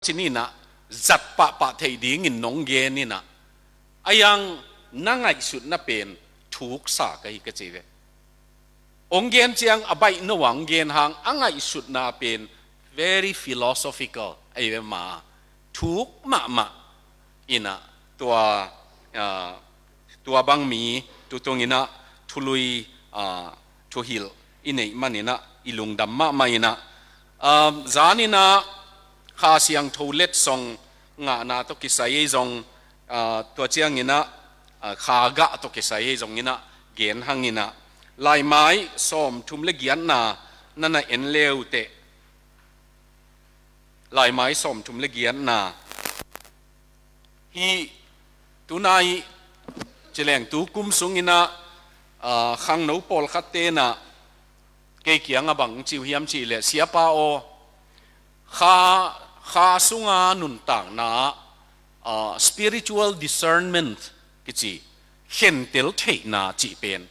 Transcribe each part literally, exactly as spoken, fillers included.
ci ni in ah, zat pahpah theih dingin nong gen in ah, a yang na ngaihsutna pen thuksa ka hi ka ci ve. Hong gen ciang a baih no a hong gen hang a ngaihsutna pen very philosophical ahi ve, ma thuk mahmah in ah tua, ah, tua bang mi tutung in ah thului, ah, thuhilh i neih man in ah i lungdam mahmah in ah, ah, zan in ah Kha Siangtho letsong ngahna tawh kisai ei zong, ah, tua ciang in ah, ah, kha gah tawh kisai ei zong in ah gen hang in ah, laimai sawmthum le giatna na na en le uh teh, laimai sawmthum le giatna hi. Tunai ci leng tu kum sung in ah, ah, khangno pawlkhat te in ah kei kiang ah bang ci uh hiam cih leh, Siapa aw, kha, kha sunga nuntakna, ah, spiritual discernment kici, khentel theihna cih pen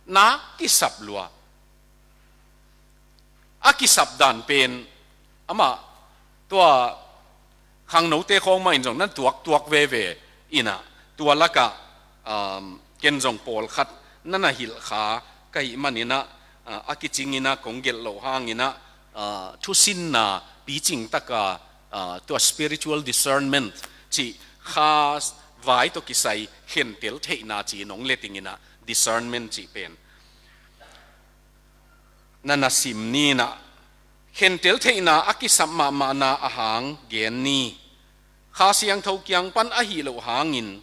na kisap lua. A kisap dan pen amah tua khangnote khawng mah in zong na tuaktuak veve in ah, tua lakah, um, ken zong pawlkhat na na hilh kha ka hih man in ah, ah, a kicing in ah kong gelh loh hang in ah, ah, thusinna picing taka, ah, tua spiritual discernment cih, kha vai tawh kisai khentel theihna ci-in hong let ing in ah, discernment cih pen na na sim ni in ah, khentel theihna a kisap mahmahna a hang gen ni. Kha Siangtho kiang pan ahih loh hangin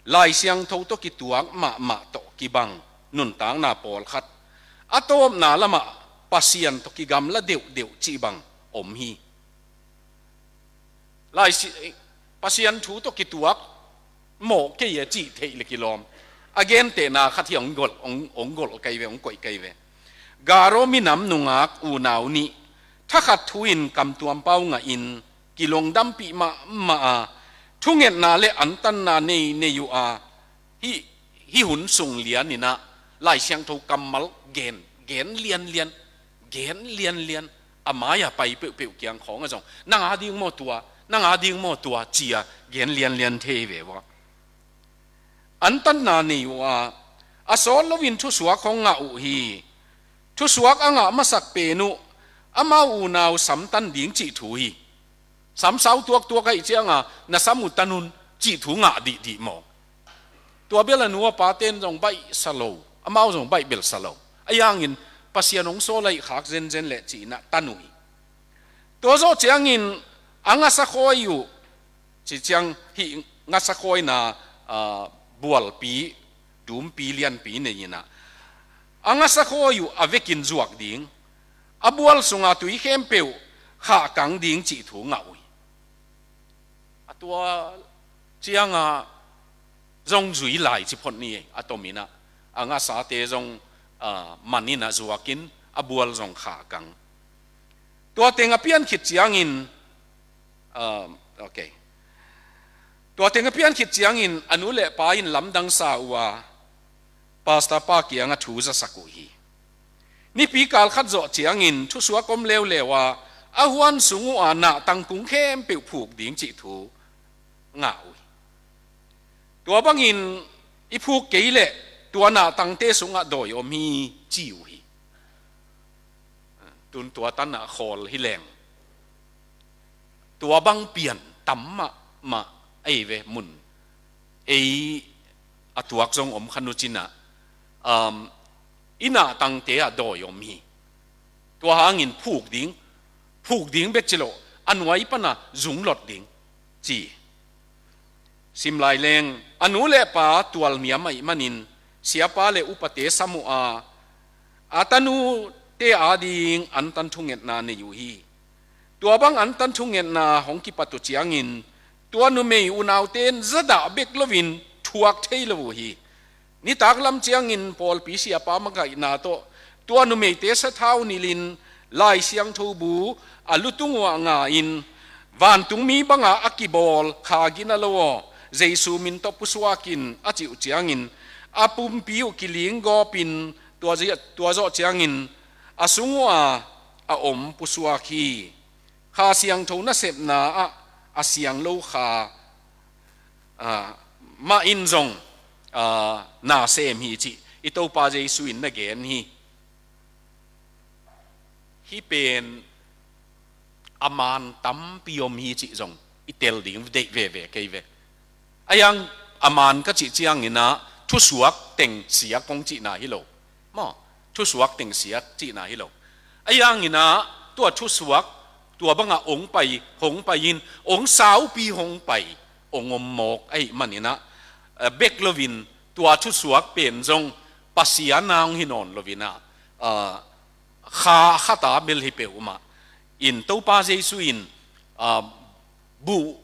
Lai Siangtho tawh kituak mahmah tawh kibang nuntakna pawlkhat, a tawpna lamah Pasian tawh kigamla deuhdeuh cih bang om hi. Lai si-, Pasian thu tawh kituak mawh kei a cih theih le kilawm a gentehna khat hi hong golh, hong, hong golh kai ve, hong koih kai ve. Garo minam nungak unau nih thakhat thu-in kamtuam pau ngahin kilungdampih mahmah a, thungetna le antanna nei nei uh a, hih, hih hun sung lian in ah Lai Siangtho kammal gen, gen lianlian, gen lianlian, a mai-a pai peuhpeuh kiang khawng ah zong, nang a ding maw tua, nang a ding maw tua, ci-a gen lianlian thei ve ua. Antanna nei uh a, a sawt loin thusuak hong ngah uh hi. Thusuak a ngah masak pen uh amau unau samtan ding cih thu hi. Samsau tuaktuak ahih cianga na sam uh tan un cih thu ngah dihdih maw? Tua bel a nu a paten zong baihsa lo, amau zong baih belsa lo. Ahi hangin Pasian hong sawl ahih khak zenzen leh ci-in ah tan uh hi. Tua zawh ciangin a ngasa khawi uh, ci ciang hih ngasa khawina, ah, bualpi, dumpi, lianpi nei in ah, a ngasa khawi uh a vekin zuak ding, a bual sunga tui khempeuh khahkang ding cih thu ngah uh hi. A tua cianga zong zui lai ci phot ni, a tom in ah, a ngasate zong, ah, man in ah zuakin a bual zong khahkang. Tua teng a pian khit ciangin, ah, okay. Tua teng a pian khit ciangin a nu le pa in lamdang sa uh a, pastor pa kiangah thu zasak uh hi. Nipi kal khat zawh ciangin thusuak om leuleu a, a huan sung uh a nahtang kung khempeuh phuk ding cih thu ngah uh hi. Tua bangin i phuk kei leh tua nahtangte sungah dawi om hi, ci uh hi. Tun tua tanah khawl hi leng, tua bang pian tam mahmah ahi ve, mun ei a tuak zong om kha nucinah, um, i nahtangte ah dawi om hi. Tua hangin phuk ding, phuk ding bek ci lo, a nuai pana zunglot ding, ci. Sim lai leng, a nu le pa tualniam ahih manin siapa le upate sam uh a, a tanute ading antan thungetna nei uh hi. Tua bang antan thungetna hong kipat uh ciangin tua numei unaute in zadah bek loin thuak thei lo uh hi. Nitak lam ciangin pawlpi siapa makaihna tawh tua numeite sathau nilhin Lai Siangtho bu a lutung uh ah nga-in, vantungmi banga a kibawl kha gina lo aw, Jesu min tawh pusuak in, a cih uh ciangin a pumpi uh kiling gawpin tua zi-, tua zawh ciangin a sung uh a a om pusuak hi. Kha Siangtho nasepna ah a siang lo kha, ah, mah in zong, ah, nasem hi cih i Topa Jesu in na gen hi. Hih pen a man tampi om hi cih zong i tel ding deih veve kei ve. A hiang a man ka cih ciangin ah thusuak teng siak hong cihna hi lo. Maw, thusuak teng siak cihna hi lo. A hiangin ah tua thusuak, tua bangah hong pai, hong pai in, hong saupi hong pai, hong om mawk ahih manin ah, eh, bek loin tua thusuak pen zong Pasian na hong hi nawn loin ah, ah, kha khata bel hi peuhmah in Topa Jesu in, ah, buh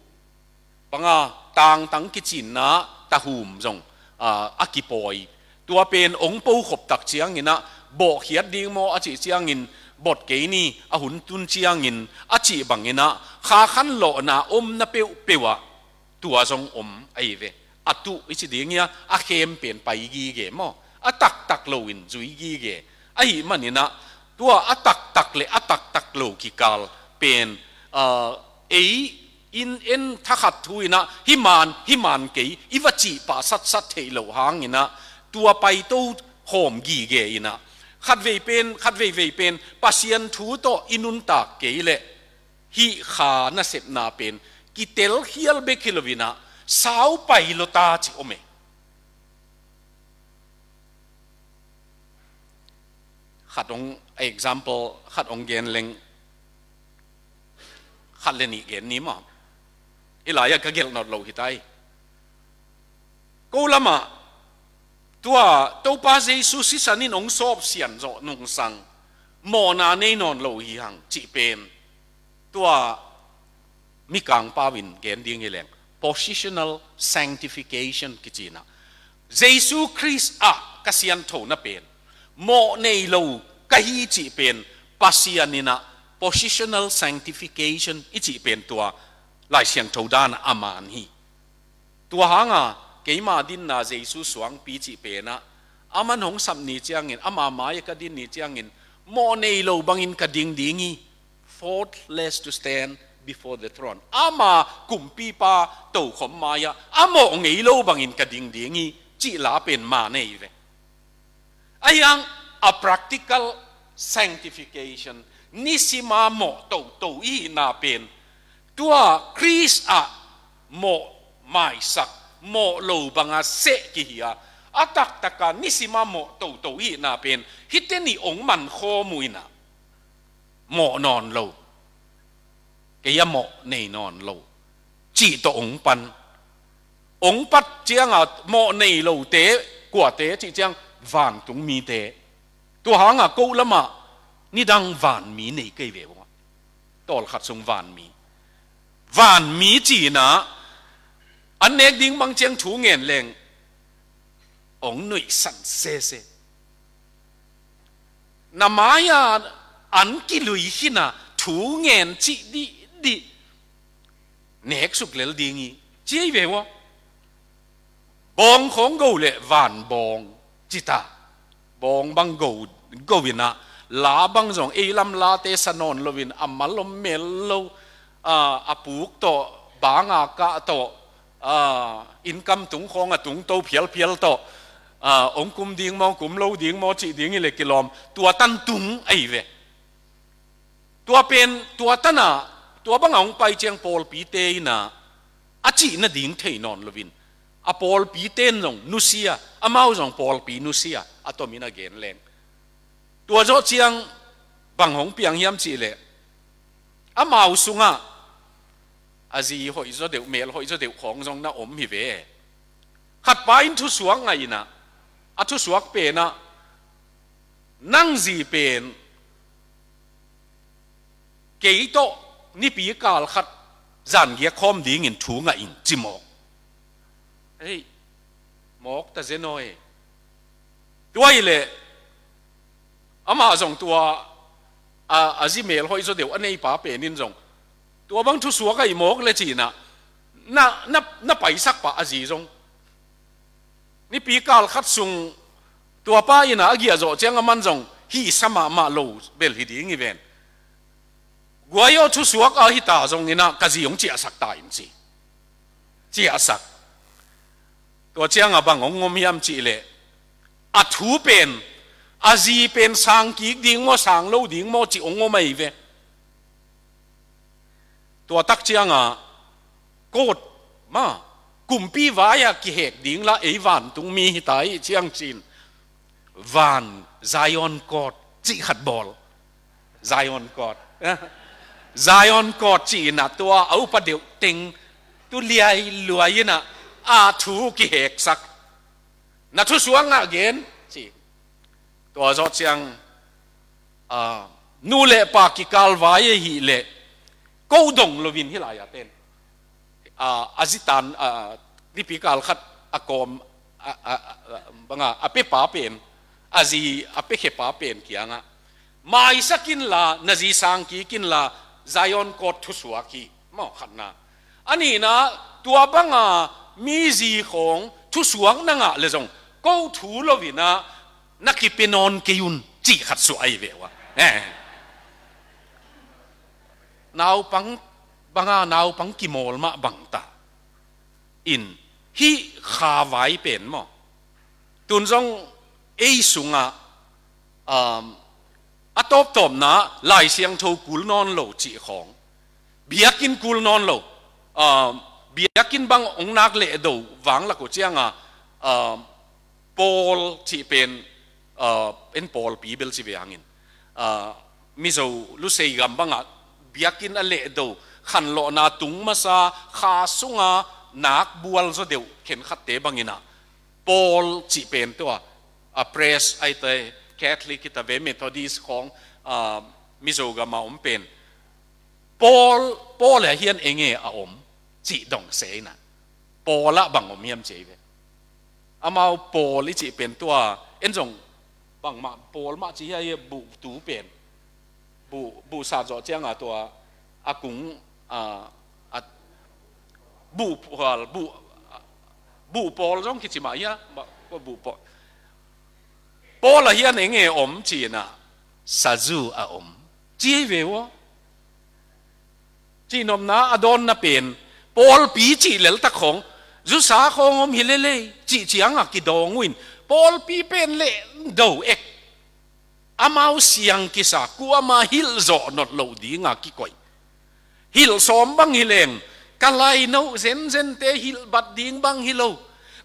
banga tangtang kicinna tahum zong, ah, a kipawi. Tua pen hong pokhop tak ciangin ah bawhkhiat ding maw a cih ciangin bot kei ni, a hun tun ciangin a cih bangin ah kha khan lawhna omna peuhpeuh ah tua zong om ahi ve. A tuh i ci ding hi a, a khem pen pai gige maw, a taktak loin zui gige. Ahih manin ah tua a taktak le a taktak lo kikal pen, ah, ei in en thakhat thu in ah hih man, hih man kei i va cih pah satsat theih loh hangin ah tua paito khawm gige in ah khat vei pen, khat veivei pen Pasian thu tawh i nuntak kei leh hih kha nasepna pen kitelkhial bek hi loin ah sau pai lo ta ci om e. Khat hong, example khat hong gen leng, khat le nih gen ni maw. Hih lai-ah ka gelh nawn lo hi ta hi. Ko lamah tua Topa Jesu sisan in hong sawpsian zawh nungsang mawhna nei nawn lo hi hang cih pen tua Mikang pau in gen ding hi leng positional sanctification kici in ah, Jesu Khrist ah ka sianthona pen mawh nei lo ka hi cih pen Pasian in ah positional sanctification i cih pen tua Lai Siangtho dan a man hi. Tua hanga keima dinna Jesu suangpi cih pen ah, aman hong sap ni ciangin, ama mai-ah ka din ni ciangin mawh nei lo bangin ka ding ding hi. Faultless to stand before the throne. Ama kumpipa tokhom mai-ah a mawh ngei lo bangin ka ding ding hi cih la pen man ahi ve. A hiang a practical sanctification, nisima mawh toto i hihna pen tua Khrist ah mawh maisak, mawh lo banga seh kihi a, a taktaka nisima mawh toto i hihna pen hihte nih hong man khawm uh in ah mawh nawn lo, kei a mawh nei nawn lo cih tawh hong pan. Hong pat cianga mawh nei lote kuate cih ciang vantung mite. Tua hanga ko lamah nidang vanmi nei kei ve uh a, tawlkhat sung vanmi. Vanmi ci in ah an nek ding bang ciang thu ngen leng hong nuihsan sese. Na mai-ah an kilui khin a thu ngen cih dihdih, nek suk lel ding hi ci ahi ve uh a. Bawng khawng go le van bawng ci ta. Bawng bang go, go in ah la bang zong ei lam late sa nawn loin a mal om mel lo, a, a puk tawh, banga kah tawh, a, innkam tung khawng a tungto phialphial tawh, a, hong kum ding maw, kum lo ding maw cih ding hi le kilawm, tua tan tung ahi ve. Tua pen, tua tana, tua banga hong pai ciang pawlpite in ah a cih nading thei nawn loin a pawlpite in zong nusia, amau zong pawlpi nusia, a tomin a gen leng. Tua zawh ciang bang hong piang hiam cih leh, amau sungah a zi hoih zaw deuh, mel hoih zaw deuh khawng zong na om hi ve. Khatpa in thusuak ngah in ah, a thusuak pen ah, nang zi pen kei tawh nipi kal khat zan giak khawm dingin thu ngah in ci mawk. Hei, mawk ta zen aw e. Tua hi leh amah zong tua, a, a zi mel hoih zaw deuh a neipa pen in zong tua bang thusuak ahi mawk le ci in ah na, na, na paisak pah a zi zong. Nipi kal khat sung tua pa in ah a giah zawh ciang a man zong hih sa mahmah lo bel hi ding hi ven. Guai aw, thusuak a hita zongin ah ka zi hong ciahsak ta in ci. Ciahsak. Tua ciangah bang hong om hiam cih leh, a thu pen, a zi pen sang kik ding maw, sang lo ding maw cih hong om ahi ve. Tua tak ciangah court mah, kumpi vai-ah kihek ding la, ei vantung mi hita hi ciang cin, van Zion Court cih khat bawl. Zion Court. Zion Court cih in ah tua a upa deuh teng tu liai luai in ah a thu kiheksak. Na thusuak ngah gen ci. Tua zawh ciang, ah, nu le pa kikal vai ahih leh ko dong loin hi lai a ten, ah, a zitan, ah, nipi kal khat a kawm, ah, ah, ah, banga a pepa pen, a zi a pekhepa pen kiangah, maisak inla, na zi sang kik inla, Zion Court thusuak hi. Maw, khatna. A nihna, tua banga mi zi khawng thusuak na ngah leh zong ko thu loin ah na kipia nawn kei un cih khat suah ahi ve uh a. Eh. Naupang banga naupang kimawl mah bangta in, hih kha vai pen maw, tun zong ei sungah, um, a tawptawpna Lai Siangtho kul nawn lo cih khawng, biakinn kul nawn lo, um, biakinn bang hong nak leh do vang lak uh ciangah, um, Pawl cih pen, ah, en pawlpi bel ci ve hangin, ah, Mizo Lusei gam bangah biakinn a lehdo, khanlawhna tung masa, kha sunga nak bual zaw deuh khenkhatte bangin ah, Pawl cih pen tua, a, Pres, ahite Catholic, hita ve Methodist khawng, ah, Mizo gama om pen, Pawl, Pawl a hian enge a om cih dong se in ah, Pawl ah bang om hiam ci ve. Amau Pawl i cih pen tua, en zong bangmah Pawl mah ci hi a, buhtu pen. Buh, buh sat zawh ciangah tua a kung, a, a, buh, buh, buh pawl zong kici mah hi a, buh pawl. Pawl a hian enge om ci in ah, sazu a om ci hi ve uh a. Cihnopna a dawnna pen, pawlpi cih leltak khawng, zusa khawng om hi lelei cih ciangah kidawng uh in, pawlpi pen leh do ek. Amau siang kisa, kuamah hilh zawh nop loh dinga kikoih. Hilh sawm bang hi leng, ka laino zenzente hilh bat ding bang hi lo.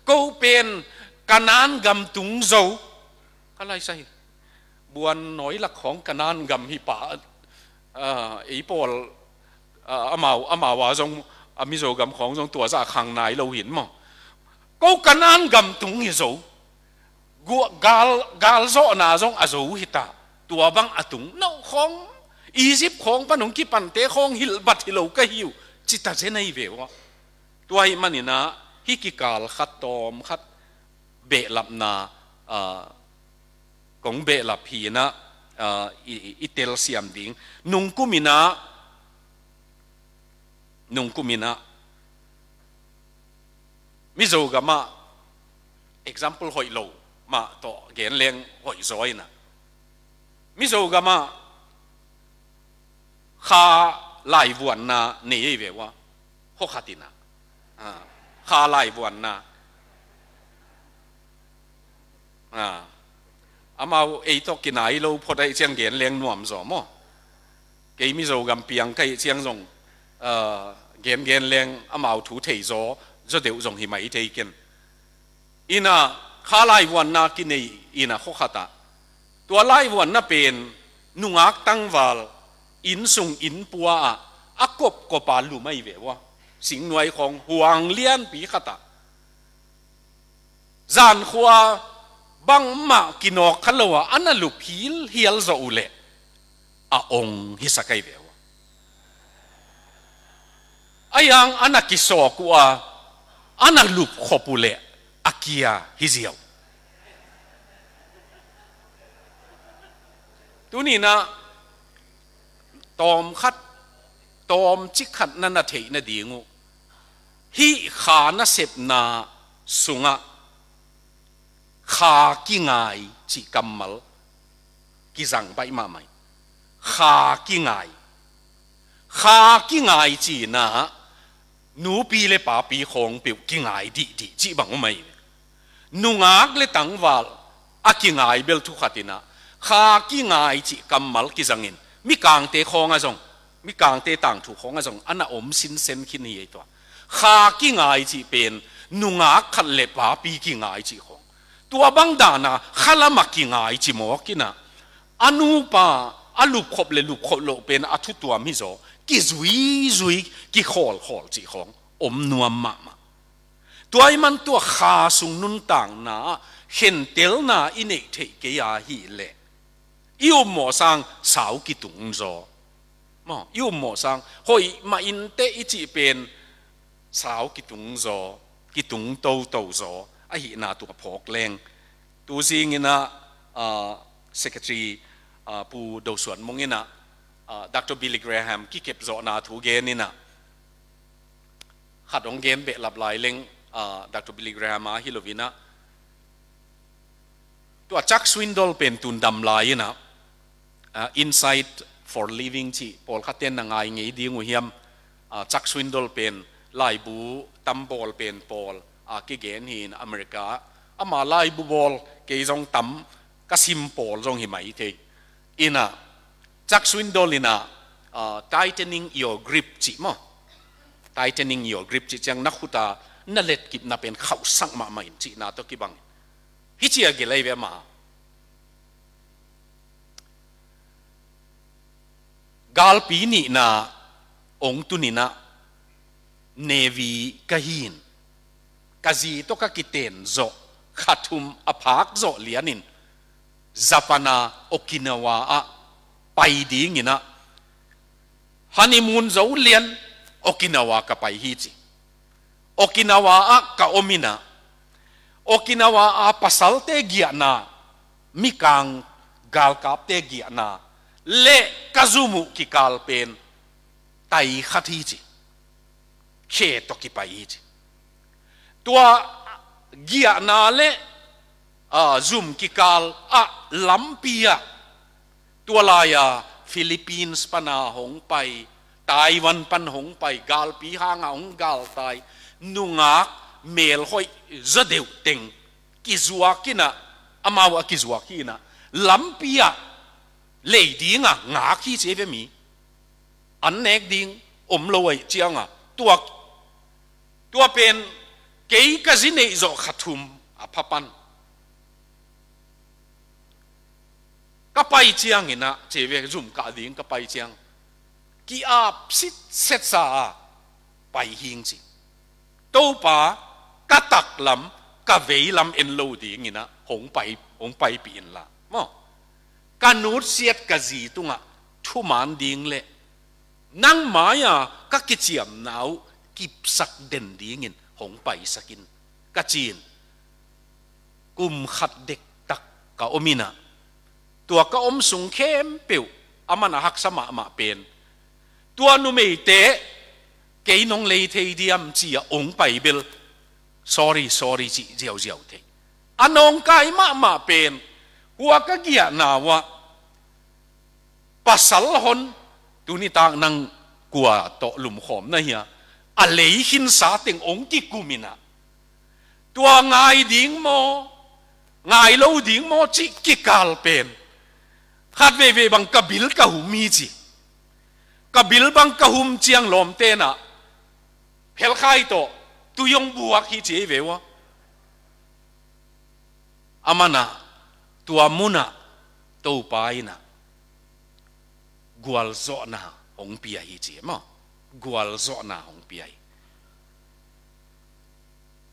Ko pen Kanaan gam tung zo. Ka laisai. Buan nawi lak khawng Kanaan gam hi pah, ah, ei pawl, ah, amau, amau a zong, a Mizo gam khawng zong tua zah khang nai lo hin maw. Ko Kanaan gam tung hi zo. Gua-, gal, gal zawhna zong a zo hi ta. Tua bang a tung. No khawng, Egypt khawng pan hong kipante khawng hilh bat hi lo ka hi uh. Ci ta zen ahi ve uh a. Tua ahih manin ah, hih kikal khat tawm khat behlapna, ah, kong behlap hi in ah, ah, i, i, i telsiam ding. Nungkum in ah, nungkum in ah, Mizo gamah example hoih lo mah tawh gen leng hoih zaw in ah, Mizo gamah kha laivuanna nei ei ve uh a, khuakhat in ah. Ah, kha laivuanna. Ah, amau ei tawh kinai lo phot ahih ciang gen leng nuam zaw maw. Kei Mizo gam piang ka hih ciang zong, ah, gen gen leng amau thu thei zaw, zaw deuh zong hi mai thei ken. In ah, kha laivuanna kinei in ah khuakhat ah. Tua laivuanna pen nungak tangval, innsung innpua ah, a kopkop a lum ahi ve uh a. Singnuai khawng huang lianpi khat ah. Zankhua bangmah kinawk kha lo a, a na lup hilhial zawh uh leh a ong hisak ahi ve uh a. A yang a na kisawk uh a, a na lup khop uh leh a kia hi ziau. Tuni in ah tawm khat, tawm cik khat na na theih nading uh, hih kha nasepna sungah kha kingai cih kammal kizang baih mahmah hi. Kha kingai. Kha kingai cihna, nupi le papi khawng peuh kingai dihdih cih bang om ahi. Nungak le tangval a kingai bel thu khat inah, kha kingai cih kammal kizangin, Mikangte khawng ah zong, Mikangte tangthu khawng ah zong a na om sinsen khin hi ei tua. Kha kingai cih pen nungak khat le papi kingai cih khawng. Tua bang dana khalam a kingai cih mawk inah, a nupa a lupkhop le lupkhop loh pen a thutuam hi zaw, kizuizui, kikhawlkhawl cih khawng om nuam mahmah. Tua ahih man tua kha sung nuntakna ah khentelna i neih theih kei ahih leh, i upmawh sang sau kitung zaw. Maw, i upmawh sang hoih mah inteh i cih pen sau kitung zaw, kitung toto zaw ahihna tua phawk leng. Tu zing inah, ah, Secretary, ah, Pu Do Suan Mung inah, ah, Doctor Billy Graham kikep zawhna thu gen inah, khat hong gen behlap lai leng, ah, Doctor Billy Graham a hi lo inah, tua Chuck Swindoll pen tun dam lai inah, ah, Insight for Living cih pawlkhat ten na ngai ngei ding uh hiam? Ah, Chuck Swindoll pen laibu tam bawl pen pawl a kigen hi inah, America ah ama laibu bawl kei zong tam ka sim pawl zong hi mai thei. Inah, Chuck Swindoll inah, ah, Tightening Your Grip cih maw. Tightening Your Grip cih ciang na khut a na letkipna pen khauhsak mahmah in cihna tawh kibang. Hih ci a gelh ahi ve ama. Galpi nihna ong tun inah, Navy ka hi in, ka zi tawh ka kiten zawh kha thum a phak zawh lianin Japan a Okinawa ah pai ding inah, honeymoon zo lian Okinawa ka pai hi ci. Okinawa ah ka om inah, Okinawa a pasalte giahna, Mikang galkapte giahna le ka zum uh kikal pen tai khat hi ci. Khe tawh kipai hi ci. Tua giahna le, ah, zum kikal ah lampi ah, tua lai-a Philippines pana hong pai, Taiwan pan hong pai, galpi hanga hong galtai, nungak melhoih zaw deuh teng kizuak inah, amau a kizuak hi inah, lampi ah lei dinga ngak hi ci ve mi. An nek ding om lo ahih cianga, tua, tua pen kei ka zi neih zawh kha thum a pha pan ka pai ciang inah, ci ve, zum kah ding ka pai ciang, ki-ap sitset sa a pai hing ci. Topa, ka taklam, ka veilam en lo ding inah hong pai, hong paipih inla maw. Ka nutsiat ka zi tungah thuman ding le nang mai-a ka kiciamna uh kipsak den dingin hong paisak in, ka ci-in, kum khat dektak ka om inah, tua ka om sung khempeuh aman a haksa mahmah pen, tua numeite kei nong lei thei diam ci-a ong pai bel, sorry, sorry cih ziauziau thei. A nawngkai mahmah pen, hua ka giahna uah, pasal hon, tuni tak nang kua tawh lumkhawm na hia, a lei khinsa teng ong kikum inah, tua ngai ding maw, ngai lo ding maw cih kikal pen, khat veivei bang ka bil ka hum hi ci. Ka bil bang ka hum ciang lawmte inah, phelkhai tawh tui hong buak hi ci ei ve ua. Aman ah, tua munah Topa inah gualzawhna hong pia hi ci maw. Gualzawhna hong pia hi.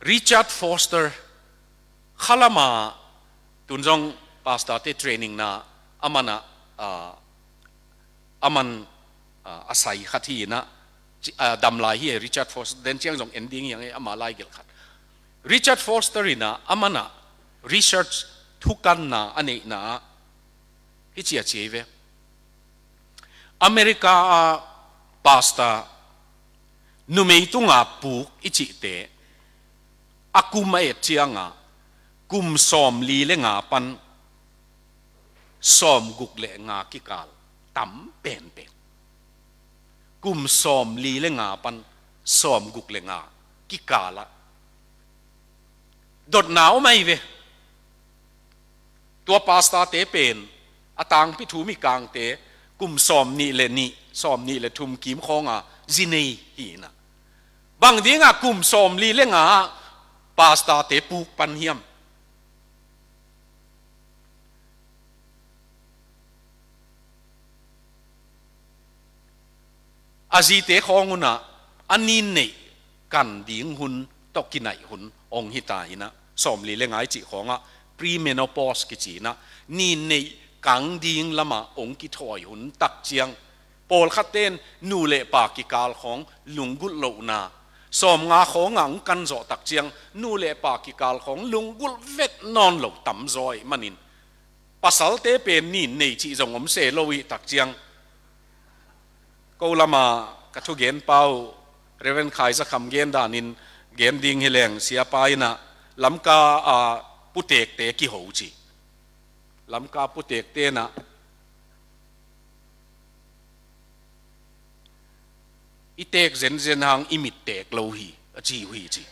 Richard Foster, khalama tun zong pastor te training na aman ah, ah, aman, ah, a sai khat hi inah, ci-, ah, dam lai hi e, Richard Foster, den ciang zong en ding hi ang e, ama lai gelh khat. Richard Foster inah, aman ah research thukanna a neihna ah, hi ci a ci ei ve. America a pastor, numei tunga puk i cihte, a kum a et cianga, kum sawmli le nga pan sawmguk le nga kikal tam penpen. Kum sawmli le nga pan sawmguk le nga kikalah dotna om ahi ve. Tua pastorte pen a tangpi thu mikangte kum sawmnih le nih, sawmnih le thum kim khawnga zi nei hi inah, bang dingah kum sawmli le nga ah pastorte puk pan hiam? A zite khawng unah a ninneih kan ding hun tawh kinaih hun hong hi ta inah, sawmli le nga i cih khawngah premenopause kici inah, ninneih kang ding lamah hong kithawi hun tak ciang, pawlkhatte in nu le pa kikal khawng lunggulh lohna, sawmnga khawngah hong kan zawh tak ciang nu le pa kikal khawng lunggulh vet nawn lo tamzaw ahih manin, pasalte pen ninnei cih zong om se lo ih tak ciang, ko lama ka thugenpa uh Reverend Khai Za Kham gen danin gen ding hi leng, siapa inah Lamka a putekte kiho ci. Lamka putekte inah i tek zenzen hang i mit tek lo hi a ci uh hi ci.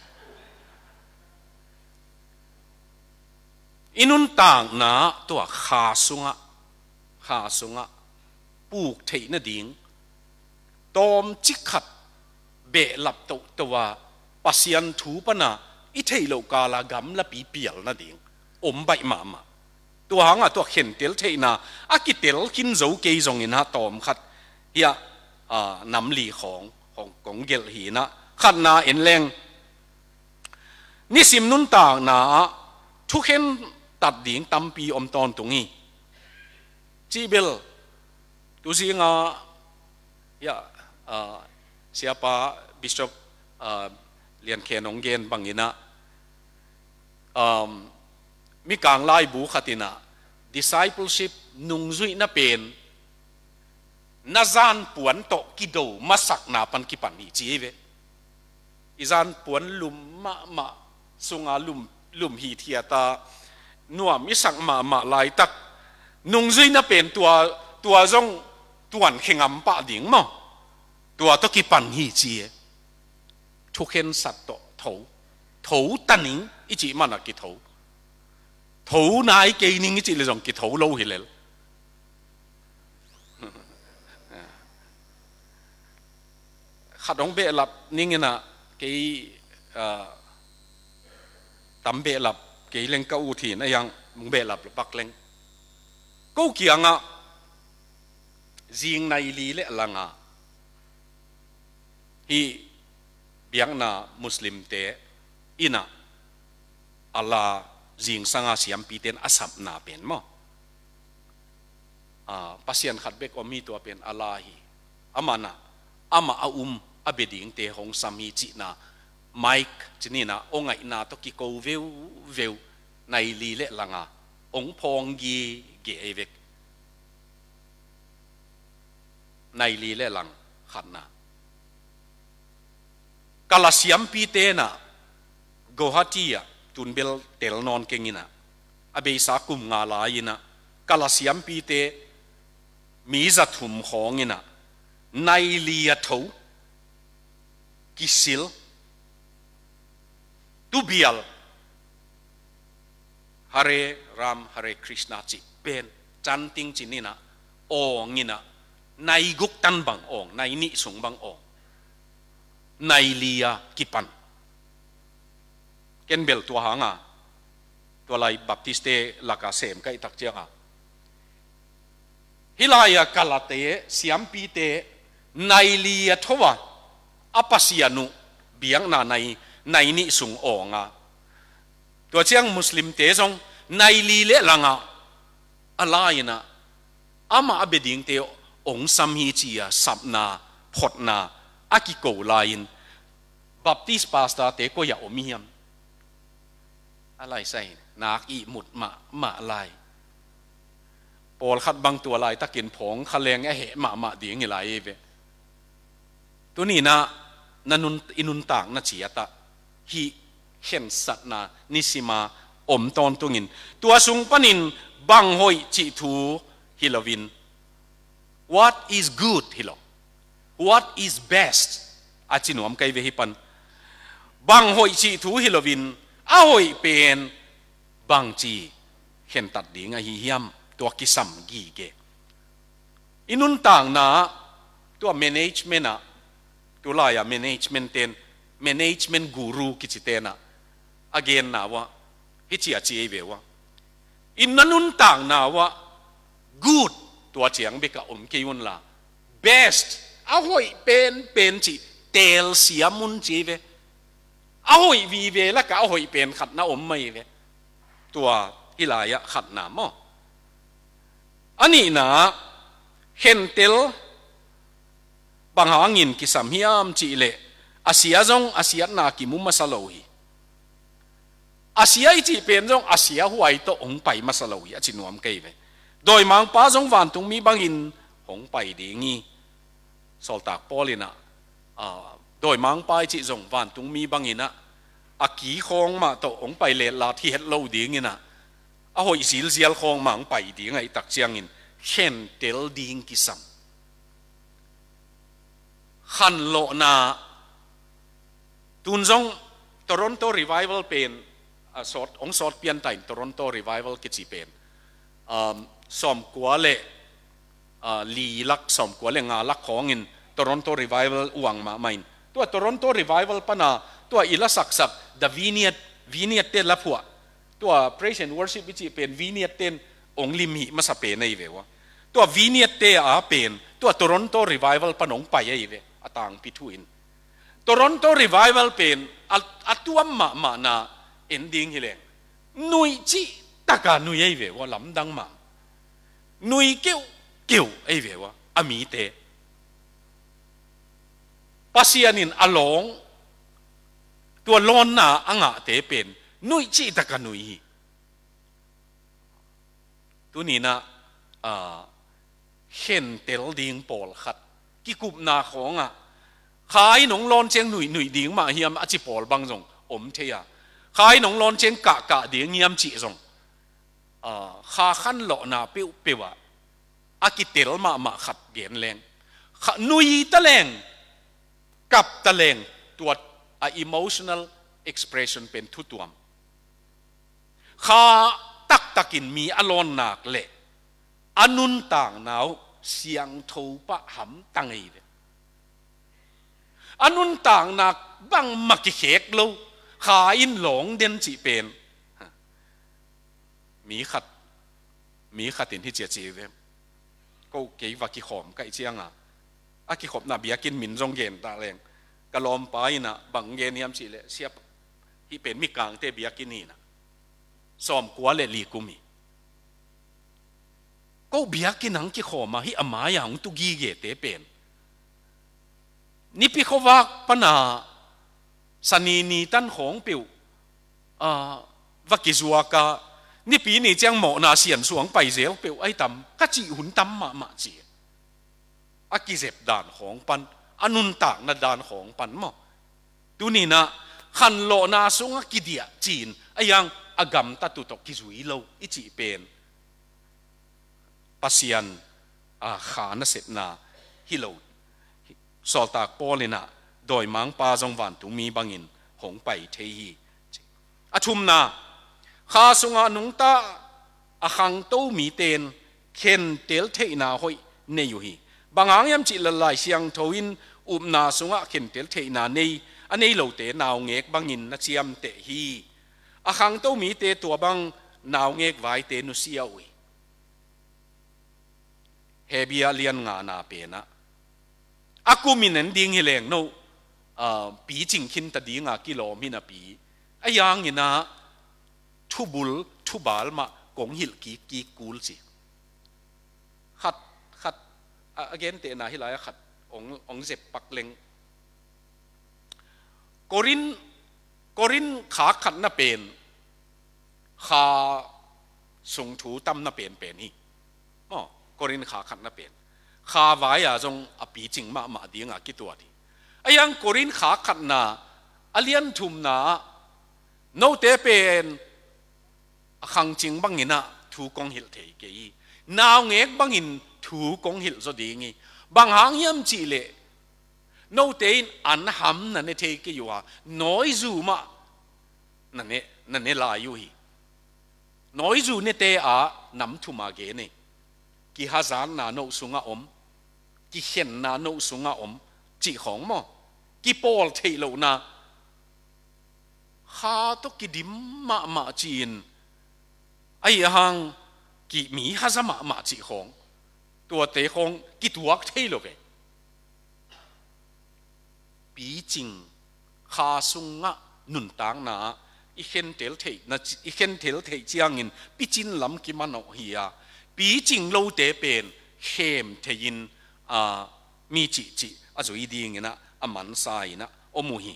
I nuntakna tua kha sungah, kha sungah puk theih nading tawmcik khat behlap tohtoh a Pasian thu pana i theih loh kala gamlapi pial nading om baih mahmah. Tua hangah tua khentel theihna a kitel khin zo kei zongin ah tawmkhat hiah, a, nam li khawng, khawng kong gelh hi inah, khatna en leng, nisim nuntakna ah thukhen tat ding tampi om tawntung hi. Cih bel, tu zinga, hiah, a, siapa Bishop, a, Lian Khen hong gen bang inah, um, mikang laibu khat inah discipleship nungzuihna pen na zanpuan tawh kido masakna pan kipan hi ci hi ve. I zanpuan lum mahmah, sunga lum, lum hithiat a nuam i sak mahmah laitak nungzuihna pen tua, tua zong tuan khe ngam pah ding maw? Tua tawh kipan hi ci e. Thukhensat tawh tho, tho ta ning i cih mana kitho. Tho nai kei ning i cih le zong kitho lo hi lel. Khat hong behlap ning inah kei, ah, tam behlap kei leng ka ut hi inah, hiang hong behlap bak leng ko kiangah zing nai li le langa hih biakna Muslimte inah a la, zingsanga siampite in a sapna pen maw? A, Pasian khat bek om hi, tua pen a la hi. Amah nah, amah a um a bia dingte hong sam hi cihna, mic ci ni nah, aw ngaihna tawh kiko veuveu, nai li le langa hong phawng gige ei vek. Nai li le lang khatna. Kala siampite nah, Guwahati ah, tun bel tel nawn keng inah, a beisa kum nga lai inah, kala siampite mi za thum khawng inah, nai li a tho, kisil, tubial, Hare Ram, Hare Krishna cih pen, chanting ci ni nah, awng inah, nai guk tan bang awng, nai nih sung bang awng, nai li a kipan. Ken bel tua hanga, tua lai Baptiste laka sem ka hih tak cianga, hih lai-a kalate, siampite, nai li a tho a, a Pasian uh biakna nai, nai nih sung awng a. Tua ciang Muslimte zong nai li le langa a la inah, amah a bia dingte hong sam hi ci-a sapna, photna a kiko lai-in, Baptist pastorte koi-ah om i hiam? A laisai, nak ihmut mahmah lai. Pawlkhat bang tua laitakin phawng kha leng a heh mahmah ding hi lai ei ve. Tuni nah, na nun, i nuntakna ciatah hih khensatna nisima om tawntungin, tua sung panin bang hoih cih thu hi loin, what is good hi lo. What is best? A ci nuam kei ve hi pan. Bang hoih cih thu hi loin, a hoih pen bangci khentat ding ahi hiam, tua kisam gige. I nuntakna, tua management ah, tulai-a management ten, management guru kici ten ah, a genna uah, hici a ci ei ve uah. I na nuntakna uah, good, tua ciang bek a om kei un la, best, a hoih penpen cih, telsiam un ci ei ve. A hoih vive lakah a hoih pen khat na om mai ve. Tua hih lai-ah khatna maw. A nihna, khentel bang hangin kisam hiam cih leh, a sia zong a siatna kimu masa lo hi. A sia i cih pen zong a sia huai tawh hong pai masa lo hi, a ci nuam kei ve. Dawimangpa zong vantungmi bangin hong pai ding hi. Sawltak Paul in ah, ah, dawimangpa i cih zong vantungmi bangin ah, a ki khawng mah tawh hong pai letlat hi het lo dingin ah, a hoih zilzial khawng mah hong pai ding ahih tak ciangin khentel ding kisam. Khanlawhna, tun zong Toronto Revival pen, ah, sawt, hong sawt pian ta in Toronto Revival kici pen, um, sawmkua le, ah, li lak, sawmkua le nga lak khawngin Toronto Revival uang mahmah in. Tua Toronto Revival pana, tua i la saksak, The Vineyard, Vineyard te la phuah. Tua Praise and Worship i cih pen Vineyard ten hong limhih masa pen ahi ve ua. Tua Vineyard te a pen, tua Toronto Revival pan hong pai ahi ve, a tangpi thu in. Toronto Revival pen, a, a tuam mahmahna en ding hi leng. Nui cih taka nui ahi ve ua, lamdang mah. Nui keuhkeuh ahi ve ua, a mite. Pasian in a lawng, tua lawnna a ngahte pen, nui cih taka nui hi. Tuni-in ah, ah, khentel ding pawlkhat, kikupna khawngah, kha in hong lawn ciang nuihnuih ding mah hiam a ci pawl bang zong om thei a. Kha in hong lawn ciang kahkah ding hiam cih zong, ah, kha khanlawhna peuhpeuh ah, a kitel mahmah khat gen leng. Kha nui ta leng, kap ta leng, tua a emotional expression pen thutuam. Kha taktakin mi a lawn nak leh, a nuntakna uh siangtho pah hamtang ei ve. A nuntakna bangmah kikhek lo, kha in lawng den cih pen. Mi khat, mi khat in hi cia ci ve. Ko kei va kikhawm ka hih cianga, a kikhopna biakinn min zong gen ta leng. Ka lawmpa in ah bang gen hiam cih leh, siapa, hih pen Mikangte biakinn hi in ah. Sawmkua le li kum hi. Ko biakinn ah hong kikhawm a, hih a mai-a hong tu gigete pen. Nipi khuavak pana, Sani ni tan khawng peuh, ah, va kizuak a, Nipi ni ciang mawhna siansuang pai zel peuh ahi tam, ka cih hun tam mahmah ci. A kizep dan khawng pan, a nuntakna dan khawng pan maw. Tuni-in ah, khanlawhna sungah kidiah ci-in, a hiang a gamtat uh tawh kizui lo, i cih pen. Pasian, ah, kha nasepna hi lo. Sawltak Paul in ah, dawimangpa zong vantungmi bangin hong pai thei hi. A thumna, kha sungah nungta a khangto mite in khentel theihna hoih nei uh hi. Bang hang hiam cih leh Lai Siangtho in upna sungah khentel theihna nei, a nei lote naungek bangin na ciamteh hi. A khangto mite tua bang naungek vaite nusia uh hi. Hebru a lian ngana pen ah, a kumin en ding hi leng no, ah, picing khinta dinga kilawm hi napi, a hiang in ah thubul, thubal mah kong hilh kikkik kul ci. Khat, khat, a, a gentehna hih lai-ah khat ong, ong zep pak leng. Korin, Korin kha khatna pen, kha sung thu tamna penpen hi. Maw, Korin kha khatna pen. Kha vai-a zong a picing mahmah dinga kituat hi. A hiang Korin kha khatna, a lian thumna ah, note pen a khangcing bangin ah thu kong hilh thei kei hi. Naungek bangin thu kong hilh zaw ding hi. Bang hang hiam cih leh, Note in an ham na ne thei kei uh a, nawizu mah na ne, na ne lai uh hi. Nawizu nete ah nam thum a gen ei. Kihazatna no sungah om, kikhenna no sungah om, cih khawng maw. Kipawl theih lohna, kha tawh kidim mahmah ci-in, ahi hang ki mi haza mahmah cih khawng, tuate khawng kituak thei lo ve. Picing, kha sungah nuntakna ah i khentel theihna ci-, i khentel theih ciangin picin lam kimanawh hi a, picing lote pen khem thei-in, a, mi cihcih a zui dingin ah, a mansa in ah om uh hi.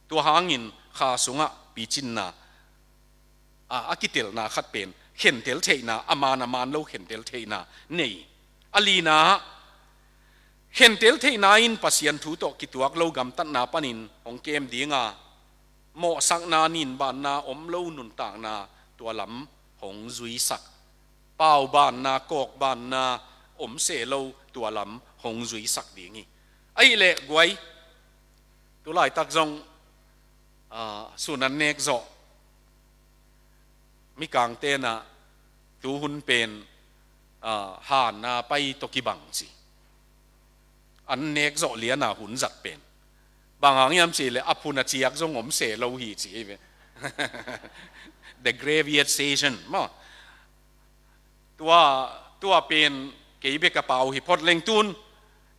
Tua hangin kha sungah picinna, a, a kitelna khat pen khentel theihna, a man a man lo khentel theihna nei. A lina, khentel theihna in Pasian thu tawh kituak lo gamtatna panin hong kem ding a, mawhsakna, ninbanna om lo nuntakna tua lam hong zuisak, paubanna, kawkbanna om se lo tua lam hong zuisak ding hi. Ahih leh guai, tu laitak zong, a, sun an nek zawh mikangte in ah tu hun pen, a, hanna pai tawh kibang ci. An nek zawh lian a hun zat pen. Bang hang hiam cih leh a phun a ciak zong om se lo hi ci hi ve. The graveyard station maw. Tua, tua pen kei bek a pau hi phot leng tun,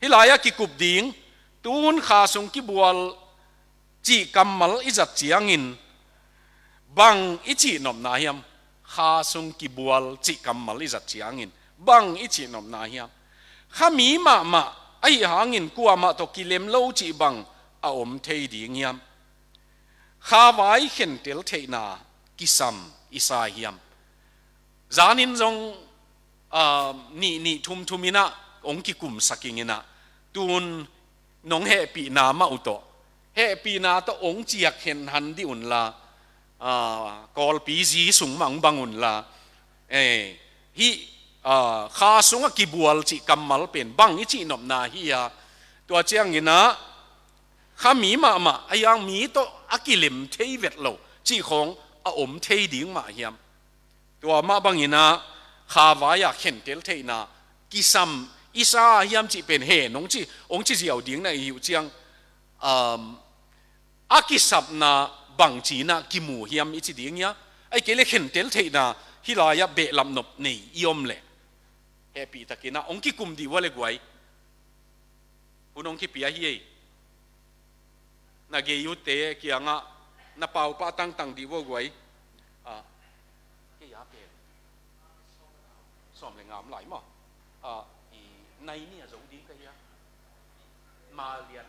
hih lai-ah kikup ding, tun kha sung kibual cih kammal i zat ciangin bang i cihnopna hiam? Kha sung kibual cih kammal i zat ciangin bang i cihnopna hiam? Kha mi mahmah ahih hangin kuamah tawh kilem lo cih bang a om thei ding hiam? Kha vai khentel theihna kisam i sa hiam? Zanin zong, a, nih nih thum thum in ah hong kikumsak ing in ah, tun nong hehpihna mah uh tawh, hehpihna tawh hong ciak henhan dih unla, a, Kawlpi zi sung mah hong bang unla, eh, hih, a, kha sungah kibual cih kammal pen bang i cihnopna hi a, tua ciangin ah, kha mi mahmah, a yang mi tawh a kilem thei vet lo cih khawng a om thei ding mah hiam? Tua mah bangin ah kha vai-ah khentel theihna kisam i sa hiam cih pen he nong ci, hong ci ziau ding na i hi uh ciang, um, a kisapna bangci in ah kimu hiam i ci ding hia? Ahih kei leh khentel theihna hih lai-ah behlap nop nei i om leh hehpihtakin ah hong kikum dih uh a le guai. Hun hong kipia hi ei. Na gei utte kiangah na paupah tangtang dih uh a guai. Ah, kei a pen sawm le nga om lai maw. Ah, i nai ni a zo ding ka hia. Ma lian